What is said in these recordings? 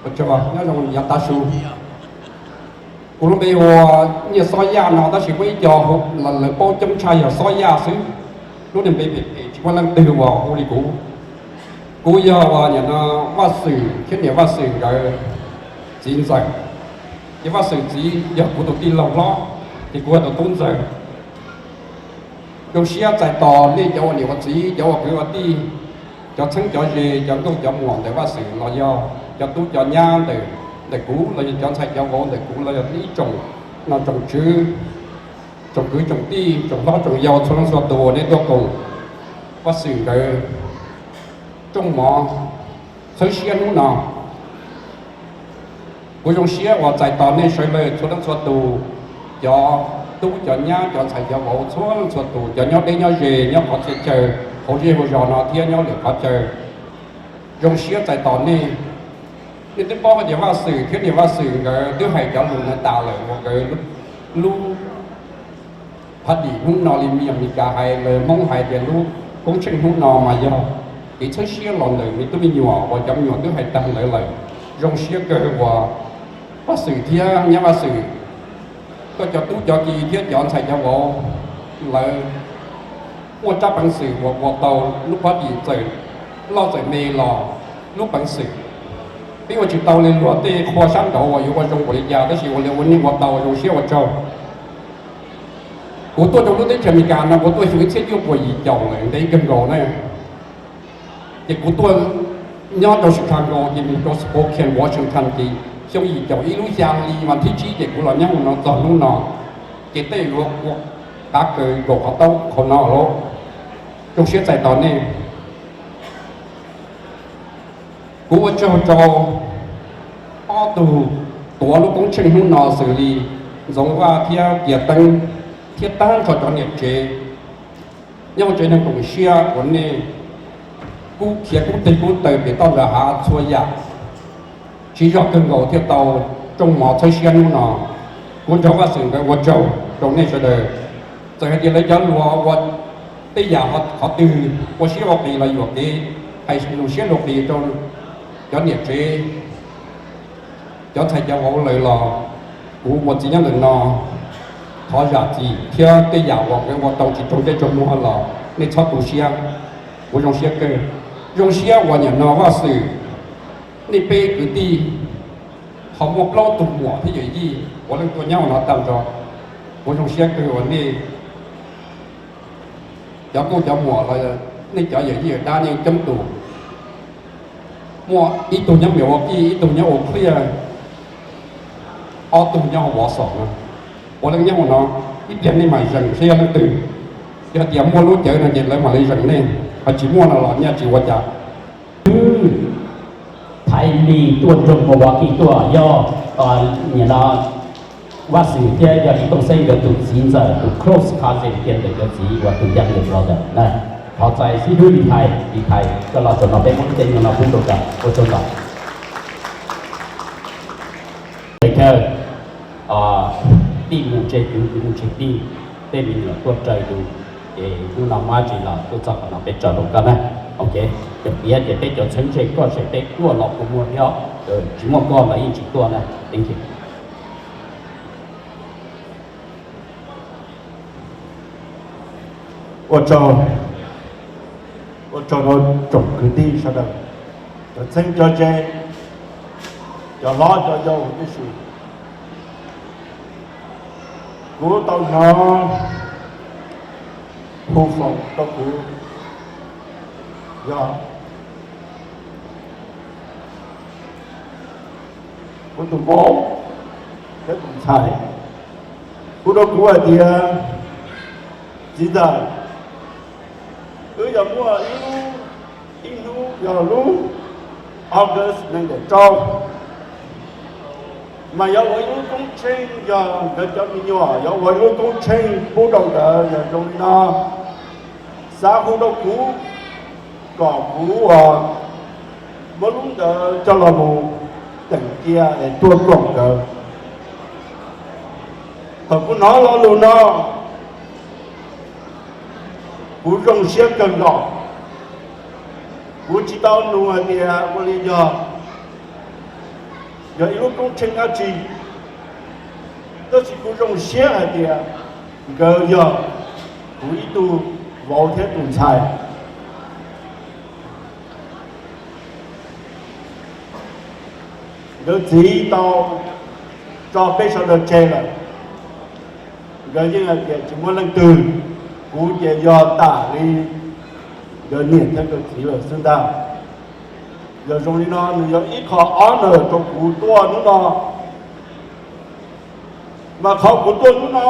Ua tsaug, nyob zoo yav tav su. Kuv lub npe hu ua Nyiaj Xob Yaj no, tab sis muaj ib co lawv paub coob tshaj yog Xob Yaj xwb. Lub niag npe phem phem tsis muaj leej twg uas hu li kuv. Kuv yog uas nim no Vaj Xwm thiab niam Vaj Xwm nkawd txiv ntxawm. Ces Vaj Xwm txiv yog kuv tus tij laug hlob, ces kuv yog tus tub ntxawg. Zoo siab txais tos nej cov ua niam ua txiv, cov ua kwv ua tij, cov txheeb cov ze, cov nkauj cov muam ntawm Vaj Xwm los yog cov tub cov nyab ntawm, ntawm kuv los yog cov ntxhais cov vauv ntawm kuv los yog ib tsoom nom tsoom tswv, tsoom kwv tsoom tij, tsoom hlob tsoom yau txhua leej txhua tus uas nej tuaj koom Vaj Xwm nkawd rooj mov txhawb siab hnub no. Kuv zoo siab uas txais tos nej sawv daws txhua leej txhua tus, cov tub cov nyab, cov ntxhais cov vauv txhua leej txhua tus, cov nyob deb nyob ze, nyob qhov txhia chaw, hauv zej hauv zos no thiab nyob lwm qhov chaw. Zoo siab txais tos nej. Nej twb paub hais tias Vaj Xwm thiab niam Vaj Xwm nkawd twb hais cov lus ntawd tas lawm uas nkawd lub phav dim hnub no li me Amelikas hais, lawv Hmoob hais tias lub koob tsheej hnub no mas yog kev txhawb siab los ntawm me tub me nyuam uas cov me nyuam twb hais tag ntawd lawm. Zoo siab kawg uas Vaj Xwm thiab nyab Vaj Xwm, koj cov tub cov ki thiab cov ntxhais cov vauv, lawv muaj tsab peev xwm uas ua tau lub phav dim txawm loj txawm me los lub peev xwm. Peb ua tsis tau li luag tej qhua sab nraud uas yuav ua zoo npaum li cas, tab sis ua li ua nej ua tau, zoo siab ua tsaug. Kuv tuaj rau lub teb chaws Amelikas no kuv tuaj xyoo ib txhiab cuaj puas yim caum lawm, ntev kawg nkaus na. Ces kuv tuaj nyob rau Chicago, ces mus rau Spokane, Washington, ces xyoo yim caum ib lub xya hli vas thib tsib ces kuv los nyob mus no txog hnub no, ces tej luag ua qav kaws nkaus qhov taub qhov no lawm. Zoo siab txais tos nej. Kuv ua tsaug rau ob tug tuav lub koob tsheej hnub no xws li Ntxoov Vaj thiab Kias Teeb, thiab tag nrho cov niam tsev nyob hauv tsev neeg koom siab uas nej kub khiav kub teg kub taw pem toj nram hav txhua yam, siv zog kawg nkaus thiaj tau rooj mov txhawb siab hnub no. Kuv nrog Vaj Xwm nkawd ua tsaug rau nej sawv daws. Txawm hais tias lawv cov luag ua tej yam qhov twg ua siab ua qis los yuam kev, hais lus siab lus qis rau cov niam tsev, cov ntxhais cov vauv lawm los kuv ua txiv nyob ntawm no, thov zam txim thiab tej yam uas nkawd ua tau tsis raug ntsej raug muag los nej txhob tu siab. Kuv zoo siab kawg, zoo siab uas nim no Vaj Xwm, nej peb kwv tij ho muaj plaub tug muam thiab yawm yij puav leej tuaj nyob no tag nrho. Kuv zoo siab kawg uas nej cov nkauj cov muam los nej cov yawm yij yawm dab nej coob tus, muaj ib tug nyob Milwaukee, ib tug nyob Eau Claire, ob tug nyob Wausau no. Puav leej nyob hauv no, ib pliag nej mam zeem saib yog leej twg. Yog tias muaj lub cawv no ces lawv mam li zeem nej, ho tsis muaj no los nyaj tsis ua cas. Twb Thaiv Lis tuaj nrog Milwaukee tuaj, yog nim no Vaj Xwm thiab yog Lis Tooj Xeeb nkawd tus txiv ntxawm, tus close cousin kiag ntawm cov txiv uas tus younger brother na. Thov txais xib hwb Lis Thaiv, Lis Thaiv coj los txog no peb muab lub caij nyoog no pub rau nkawd. Ua tsaug ntau. Chaw, tij mus tseg kwv, kwv mus tseg tij, tej me nyuam tuaj raws yus, ces hnub no muaj dab tsi los tuaj txog qhov no peb tso rau koj na. Ok, ces piav tias peb cov txheeb ze koj tseem peb tuaj los kua muag thiab, tsis muaj koj los yeej tsis tuaj na. Thank you. Ua tsaug, ua tsaug rau tsoom kwv tij sawv daws, cov txheeb cov ze, cov hlob cov yau huv tib si. Kuv tau hnov hu foom rau kuv yog kuv tus vauv thiab tus ntxhais hu rau kuv hais tias, txiv ntxawm, wb yuav muaj ib lub, ib hnub yog lub August nees nkaum rau, mas yuav ua ib lub koob tsheej, yog nkawd cov me nyuam yuav ua ib lub koob tsheej pub rau nkawd. Yog zoo li no, xav hu rau kuv kom kuv muab lub ntawd coj los mus teem cia es tuaj koom nkawd. Thaum kuv hnov lo lus no, kuv zoo siab kawg nkaus. Kuv tsis tau nug hais tias ua li yog yog ib lub koob tsheej dab tsi, tab sis kuv zoo siab hais tias nkawd yog kuv ib tug vauv thiab tus ntxhais. Nkawd txiv tau tso peb sawv daws tseg lawm, nkawd yeej hais tias tsis muaj leej twg, kuv ces yog tam li nkawd niam thiab nkawd txiv lawm xwb ntag. Yog zoo li no nws yog ib qho honor rau kuv tuaj hnub no. Mas qhov kuv tuaj hnub no,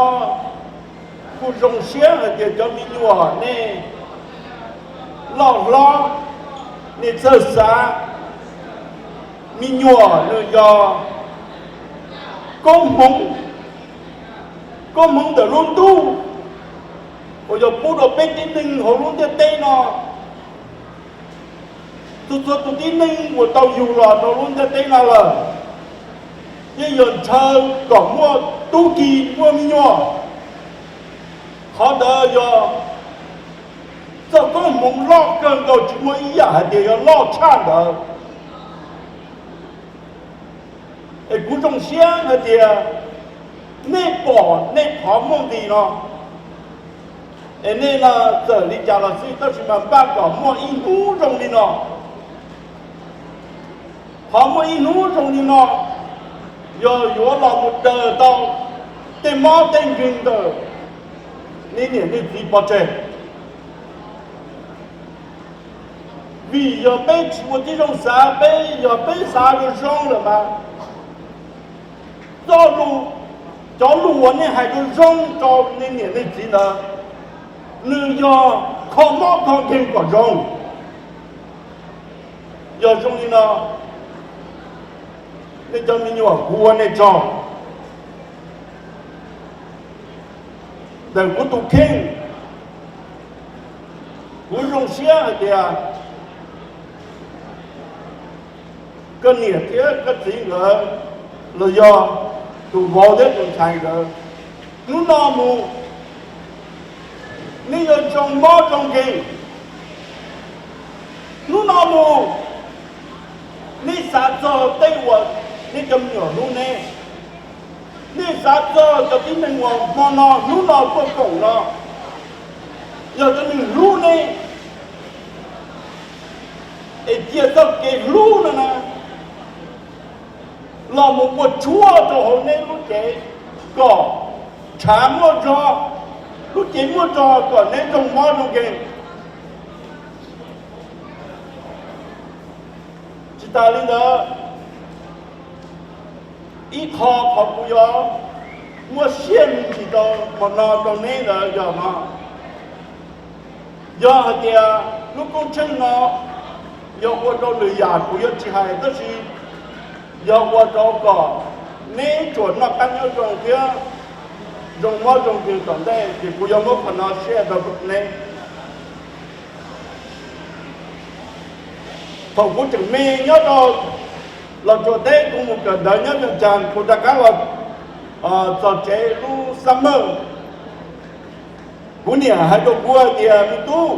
kuv zoo siab hais tias cov me nyuam nej loj hlob, nej txawj xav, me nyuam nws yog koob hmoov, koob hmoov ntawm lub ntuj uas yog pub rau peb tib neeg hauv lub ntiaj teb no. Txhua txhua tus tib neeg uas tau yug los rau lub ntiaj teb no lawm, yeej yog ntshaw kom muaj tub ki muaj me nyuam. Qhov ntawd yog txoj koob hmoov loj kawg nkaus, tsis muaj ib yam hais tias yog loj tshaj ntawd. Es kuv zoo siab hais tias nej pom nej qhov muaj nqis no, es nej no txawm li cas los xij tab sis mas npaj kom muaj ib hnub zoo li no. Qhov muaj ib hnub zoo li no yog yuav los mus daws tau tej mob tej nkeeg ntawm nej niam nej txiv pov tseg. Vim yog peb tsis ua tib zoo xav, peb yog peb xav zoo zoo lawm mas txoj lus, cov lus uas nej hais zoo zoo rau nej niam nej txiv ntawd, nws yog kho mob kho nkeeg kom zoo. Yog zoo li no, nej cov me nyuam kuv ua nej tsaug. Ntawm kuv tus kheej, kuv zoo siab hais tias koj niam thiab koj txiv nkawd, los yog tus vauv thiab tus ntxhais nkawd, hnub no mus nej yuav zoo mob zoo nkeeg. Hnub no mus nej xav txog tej uas nej cov me nyuam hlub nej, nej xav txog cov tib neeg uas hmo no hnub no tuaj koom no, yog cov neeg hlub nej, es cia txoj kev hlub no na los mus ua tshuaj rau hauv neb lub cev, kom ntshav muaj zog, lub cev muaj zog kom neb zoo mob zoo nkeeg. Tsis tas li ntawd, ib qho qhov kuv yuav muab siab me ntsis rau hmo no rau neb ntawd yog no, yog hais tias lub koob tsheej no yog ua rau lwm yam kuv yuav tsis hais, tab sis yog ua rau kom neb tsuas noj qab nyob zoo thiab zoo mob zoo nkeeg tom ntej, ces kuv yuav muab qhov no share rau neb. Thaum kuv tseem me nyob rau Los Tsuas teb, kuv mus kawm ntawv nyob Vias Cas, kuv rov qab los txog tsev lub summer, kuv niam hais rau kuv hais tias, me tub,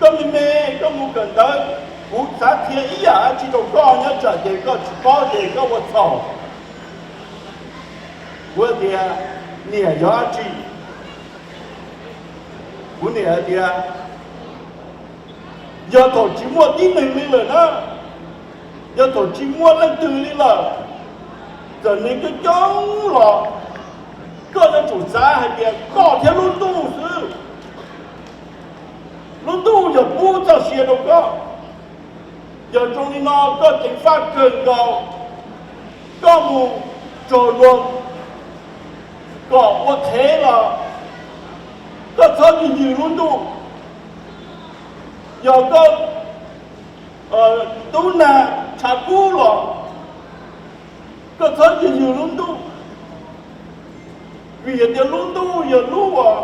koj me me, koj mus kawm ntawv, kuv xav qhia ib yam dab tsi rau koj nyob tsam ces koj tsis paub ces koj ua txhaum. Kuv tias, niam, yog dab tsi? Kuv niam hais tias, yog thaum tsis muaj tib neeg li lawm na, yog thaum tsis muaj leej twg li lawm, txawm neeg coob coob los koj yuav tsum xav hais tias koj thiab lub ntuj xwb. Lub ntuj yog pub txoj sia rau koj. Yog zoo li no koj ceev faj kawg nkaus, koj mus tsaug luag kom ua qhev los koj txhob ywg ywg lub ntuj. Yog koj tub nag tshav kub los koj txhob ywg ywg lub ntuj, vim yog tias lub ntuj yog lub uas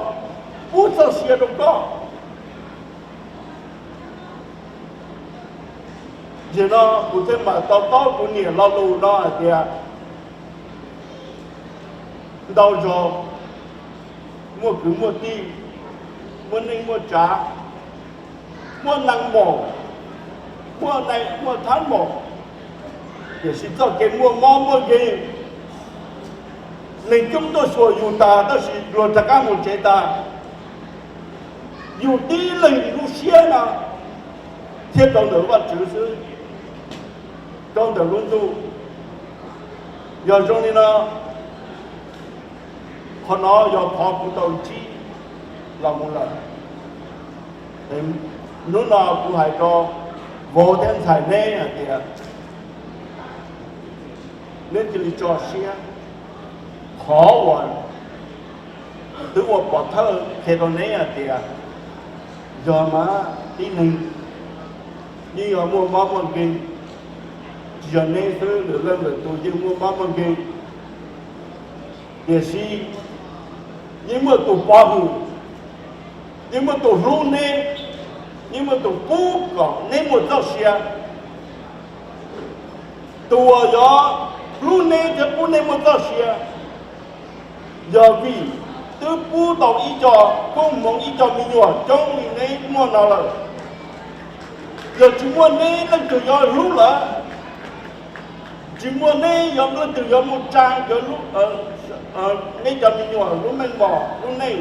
pub txoj sia rau koj. Yog no kuv thiaj mam to taub kuv niam lo lus no hais tias, ntau zaus muaj kwv muaj tij, muaj neej muaj tsav, muaj neeg maum, muaj neeg muaj thab maum, Tiam sis txoj kev muaj mob muaj nkeeg, neeg coob tuaj xyuas yus tas tab sis luag rov qab mus tsev tas, yus tib leeg lub siab no thiab rau ntawm Vajtswv xwb, rau ntawm lub ntuj. Yog zoo li no, qhov no yog qhov kuv tau ntsib los mus lawm. Hnub no kuv hais rau vauv thiab ntxhais neb hais tias neb cia li tso siab. Qhov uas twb ua pov thawj qhia rau neb hais tias yog mas tib neeg yeej yog muaj mob muaj nkeeg, tsis yog neb xwb, lwm leej lwm tus yeej muaj mob muaj nkeeg. Tiam sis yeej muaj tus pov hwm, yeej muaj tus hlub neb, yeej muaj tus pub kom neb muaj txoj sia. Tus uas yuav hlub neb thiab pub neb muaj txoj sia yog vim twb pub tau ib co koob hmoov, ib co me nyuam coob li neb muaj no lawm. Yog tsis muaj neb leej twg yuav hlub lawv, tsis muaj neb leej twg yuav mus tsa cov, neb cov me nyuam lub meej mom lub neej.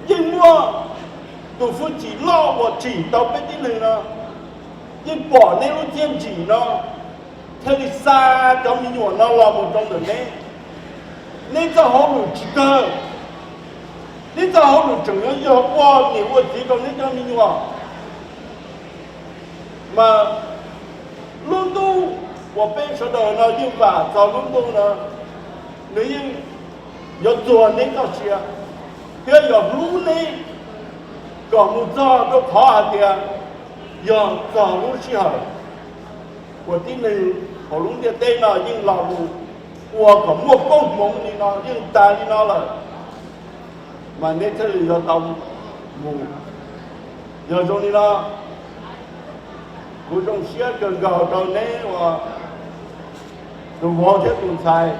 Yeej muaj tus hwj chim loj uas tsim tau peb tib neeg no, yeej pom neb lub txiaj ntsim no thiaj li xa cov me nyuam no los mus rau ntawm neb. Neb txoj hauj lwm tsis kawg, neb txoj hauj lwm tseem yuav yog ua niam ua txiv rau neb cov me nyuam. Mas lub ntuj uas peb sawv daws no yeej vam txog lub ntuj no, nws yeej yuav txuag neb txoj sia thiab yuav hlub neb kom mus txog rau qhov hais tias yog txog lub sij hawm uas tib neeg hauv lub ntiaj teb no yeej los mus ua kom muaj koob hmoov li no yeej tas li no lawm, mas neb thiaj li yuav tau mus. Yog zoo li no, kuv zoo siab kawg nkaus rau neb uas tus vauv thiab tus ntxhais,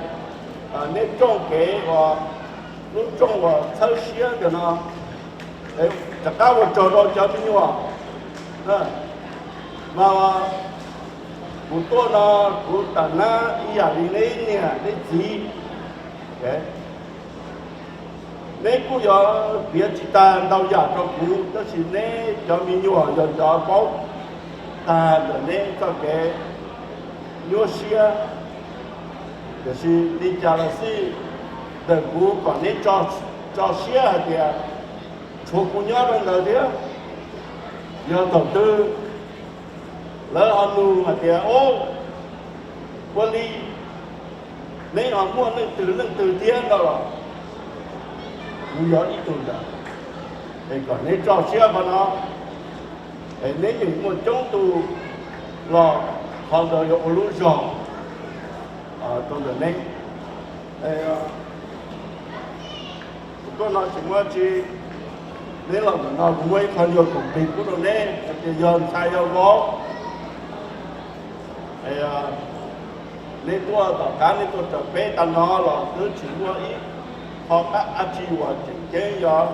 neb rooj kev uas lub rooj uas txhawb siab ntawm no, rov qab ua tsaug rau cov me nyuam. Mas kuv tuaj no kuv tawm nab ib yam li neb niam neb txiv. Neb kuj yuav piav tsis tag ntau yam rau kuv, tab sis neb cov me nyuam yog cov paub tag ntawm neb txoj kev nyuaj siab. Tiam sis li cas los xij, ntawm kuv kom neb tso siab hais tias tshuav kuv nyob rau ntawd thiab. Yog thaum twg lawv ho nug hais tias, o, ua li neb ho muaj leej twg leej twg thiab no los kuv yog ib tug ntawd, es kom neb tso siab qhov no, es neb yeej muaj coob tus los qhov ntawd yuav ua lub zog rau ntawm neb. Kuv tuaj no tsis muaj tsi, neb los ntawm no kuv muaj ib qho nyuag khoom plig pub rau neb hais tias yog ntxhais yog vauv, neb tuaj tom qab neb tuaj raws peb tag no los twb tsis muaj ib qho qab dab tsi uas tseem ceeb yog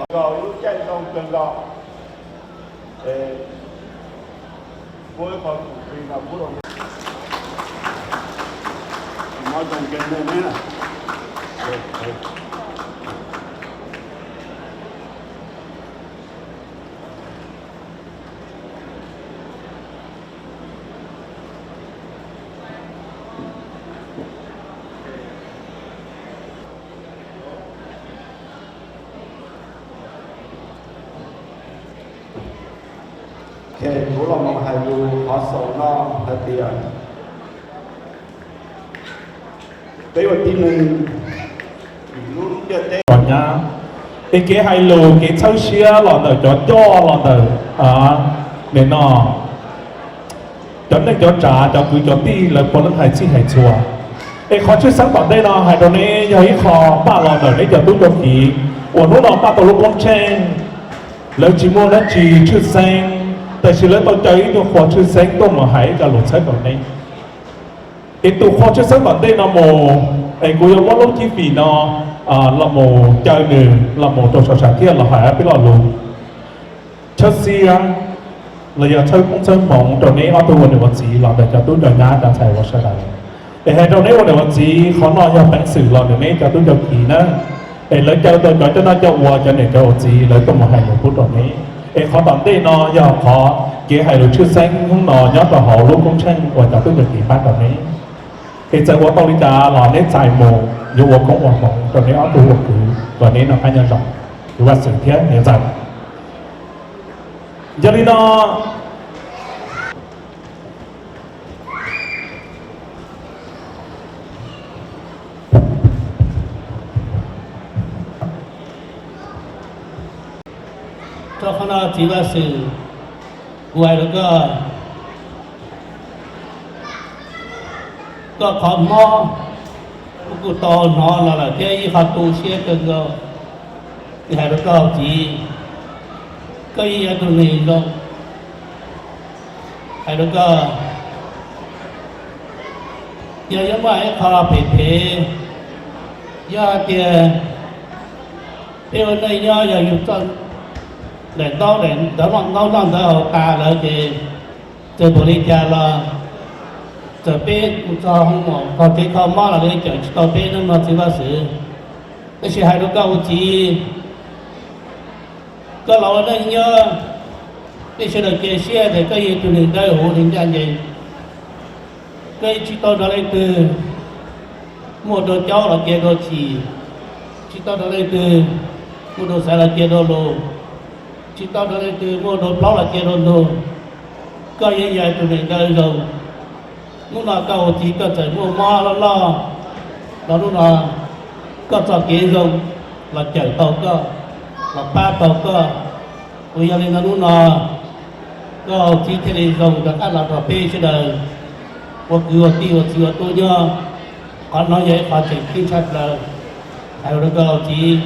nkaus lub caij ntoo kawg nkaus. Muaj ib qho khoom plig no pub rau neb. Kuv los mus hais lus qhov xaus no hais tias peb ua tib neeg, lub ntiaj teb, es kev hais lus kev txhawb siab los ntawm cov coj los ntawm, nim no cov neej cov tsav cov kwv cov tij lawv puav leej hais txhij hais txhua. Es qhov tshwj xeeb tom ntej no hais rau neb yog ib qho paj los ntawm neb cov tub cov kiv uas hnub no paj tau lub koob tsheej, lawv tsis muaj dab tsi tshwj xeeb, tab sis lawv tau caw ib tug qhua tshwj xeeb tuaj mus hais ib co lus txhawb rau neb. Es tus qhua tshwj xeeb tom ntej no mus, es kuv yuav muab lub cib fim no los mus caw nws los mus rau saum sam thiaj los hais peb lo lus. Chawb Xiab, los yog txhawb koob txhawb hmoov rau neb ob tug ua niam ua txiv los ntawm cov tub cov nyab cov ntxhais ua sawv daws. Es hais rau neb ua niam ua txiv, qhov no yog peev xwm los ntawm neb cov tub cov ki na. Es lawv caw tau cov cov no cov uas cov niam cov ua txiv lawv tuaj mus hais lus pub rau neb. Es qhov tom ntej no yog qhov kev hais lus tshwj xeeb hnub no nyob rau hauv lub koob tsheej uas cov tub cov ki pab rau neb. Es txawm ua tau li cas los neb txais mus yuav ua koob ua hmoov rau neb ob tug ua kwv kom neb noj qab nyob zoo, kwv Vaj Xwm thiab niam ntxawm. Yog li no, rau qhov no txiv Vaj Xwm, kuv hais rau koj, koj qhov mob kuv kuj tau hnov los lawm thiab ib qho tu siab kawg nkaus. Kuv hais rau koj txiv, koj yeej yog tus neeg zoo. Hais rau koj, yog yuav muaj ib qho phem phem, yog hais tias peb ua neej nyob yog yus txoj daim ntaub daim ntaub noj ntaub noj ntawd haus tas lawm ces txawm npaum li cas los txawm peb mus txog hoo mom txog tsev kho mob los lawv cawm tsis tau peb nawb mog txiv Vaj Xwm. Tab sis hais rau koj ua txiv, koj los ua neej nyob, nej sawv daws cia siab tias koj yog tus neeg dawb huv neeg ncaj ncees. Koj yeej tsis tau nrog leej twg muaj dua caub los cia dua chim, tsis tau nrog leej twg muaj dua xaiv los cia dua lus, tsis tau nrog leej twg muaj dua plaub los cia dua ntug. Koj yeej yog tus neeg dawb zoo. Hnub no koj ua txiv koj txawm muaj mob loj loj los hnub no koj txoj kev zoo los cawm tau koj, los pab tau koj. Uas yog li no hnub no koj ua txiv thiaj li zoo rov qab los rau peb sawv daws ua kwv ua tij ua txiv ua tub nyob. Qhov no yog ib qho tseem ceeb tshaj plaws hais rau koj ua txiv.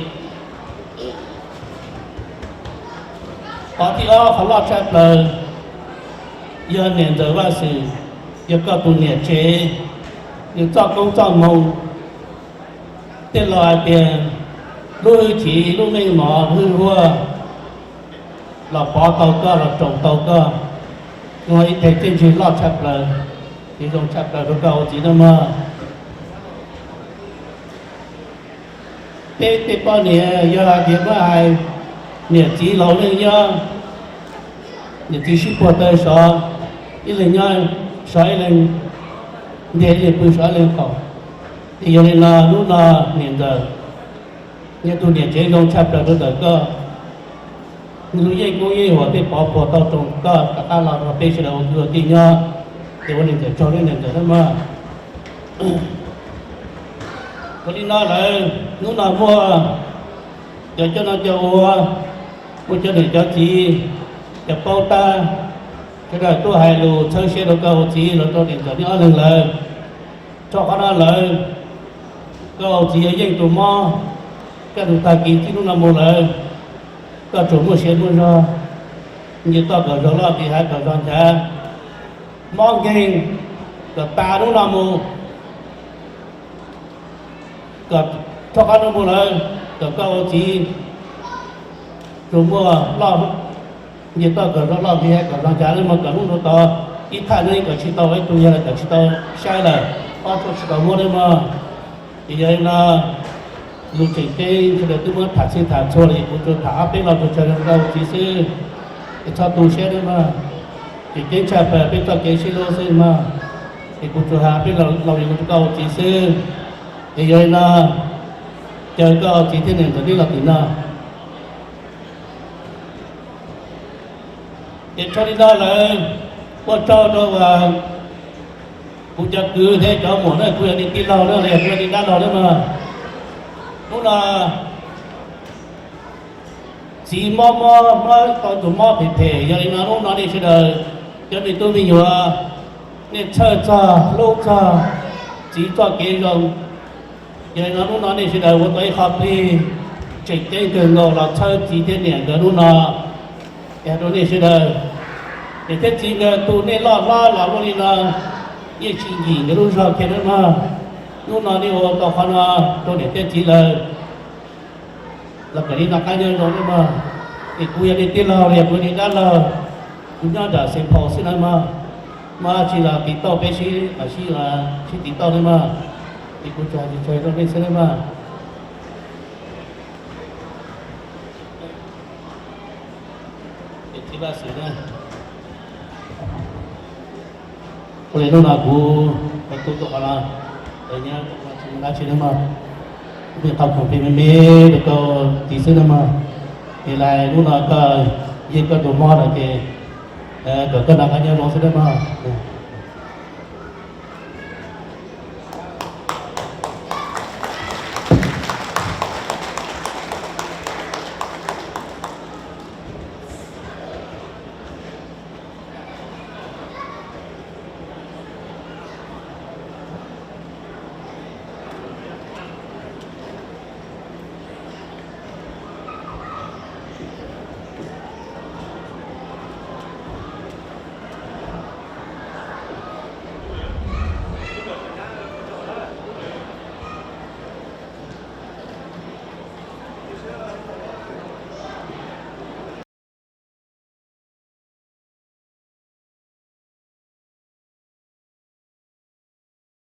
Qhov thib ob qhov loj tshaj plaws yog niam ntxawm Vaj Xwm, yog koj tus niam tsev, nws txoj koob txoj hmoo, tej laus hais tias lub hwj chim lub meej mom hwj huaj los pov tau koj los roos tau koj, yog ib teg txiaj ntsig loj tshaj plaws, ces zoo tshaj plaws rau koj ua txiv nawb mog. Peb tej poj niam yog hais tias muab hais niam txiv laus neej nyob, niam txiv sib puag taw sov, ib leeg nyob sov ib leeg, ntiag ib leeg pw sov ib leeg qaum. Ces yog li no hnub no niam ntxawm, yog tus niam tsev zoo tshaj plaws rau ntawm koj, nws yeej koob yeej huam tej pov puag tau roos koj rov qab los rau peb sawv daws ua kwv ua tij nyob, ces ua niam ntxawm tsaug niam ntxawm nawb mog. Ua li no lawm hnub no muaj cov coj noj coj ua, muaj cov niam cov txiv, cov paub tab, sawv daws tuaj hais lus txhawb siab rau koj ua txiv los rau niam ntxawm neb ob leeg lawm. Rau qhov no lawm, koj ua txiv yog yeej tus mob, kaj ntug tag kis txij hnub no mus lawm, koj tsuas muaj siab muaj zog, nce toj kom zog loj, tiv haiv kom zog nchav, mob nkeeg kom tas hnub no mus, kom rau qhov no mus lawm kom koj ua txiv tsuas muaj loj, nce toj kom zog loj, tiv haiv kom zog nchav, mus kom hnub ntawd tod ib thaj neeb kom tsis tau ib tug yawg lawm, kom tsis tau saib lawm, ob tug tsis tau muab nawb mog. Ces yog li no lus tseem ceeb sawv daws twb muab tham txhij tham txhua lawm, kuv tsuas tham ob peb lo txaus tsaws rau koj ua txiv xwb, es txhob tu siab nawb mog. Tseem ceeb tshaj plaws peb txoj kev sib hlub xwb mog, es kuv tsuas hais peb lo lus rau koj ua txiv xwb. Es yog li no caw koj ua txiv thiab niam ntxawm neb los tim no. Ces txog li no lawm, ua tsaug rau kuv cov kwv thiab cov muam na, kuv yog nej tij laug na los yog kuv yog nej dab laug na mog. Hnub no txiv mob mob, mob tau tus mob phem phem, yog li no hnub no nej sawv daws cov me tub me nyuam, nej txhawj txog hlub txog txiv txoj kev zoo. Yog li no hnub no nej sawv daws ua tau ib qho plig tseem ceeb kawg nkaus los txhawb txiv thiab niam nkawd hnub no. Es rau nej sawv daws, niam thiab txiv nkawd tu nej loj hlob los muaj li no, yeej tsis nkim nkawd lub zog kiag nawb mog. Hnub no nej ua tau qhov no rau niam thiab txiv lawm los kom nej noj qab nyob zoo nawb mog. Es kuv yog nej tij laug los yog kuv nej dab laug, Kuv nyob nram Xeev Phos xwb na mog, muaj dab tsi los tiv tauj peb sib, sib, sib tiv tauj na mog. Es kuv tso tso rau nej xwb na mog. Ua li hnub no kuv tu tu qhov no, nyob tsis muaj dab tsi na mog, kuv qhov khoom plig me me rau koj tiv xwb na mog. Ces lais hnub no koj yeej koj tus mob no ces kom koj noj qab nyob zoo xwb na mog.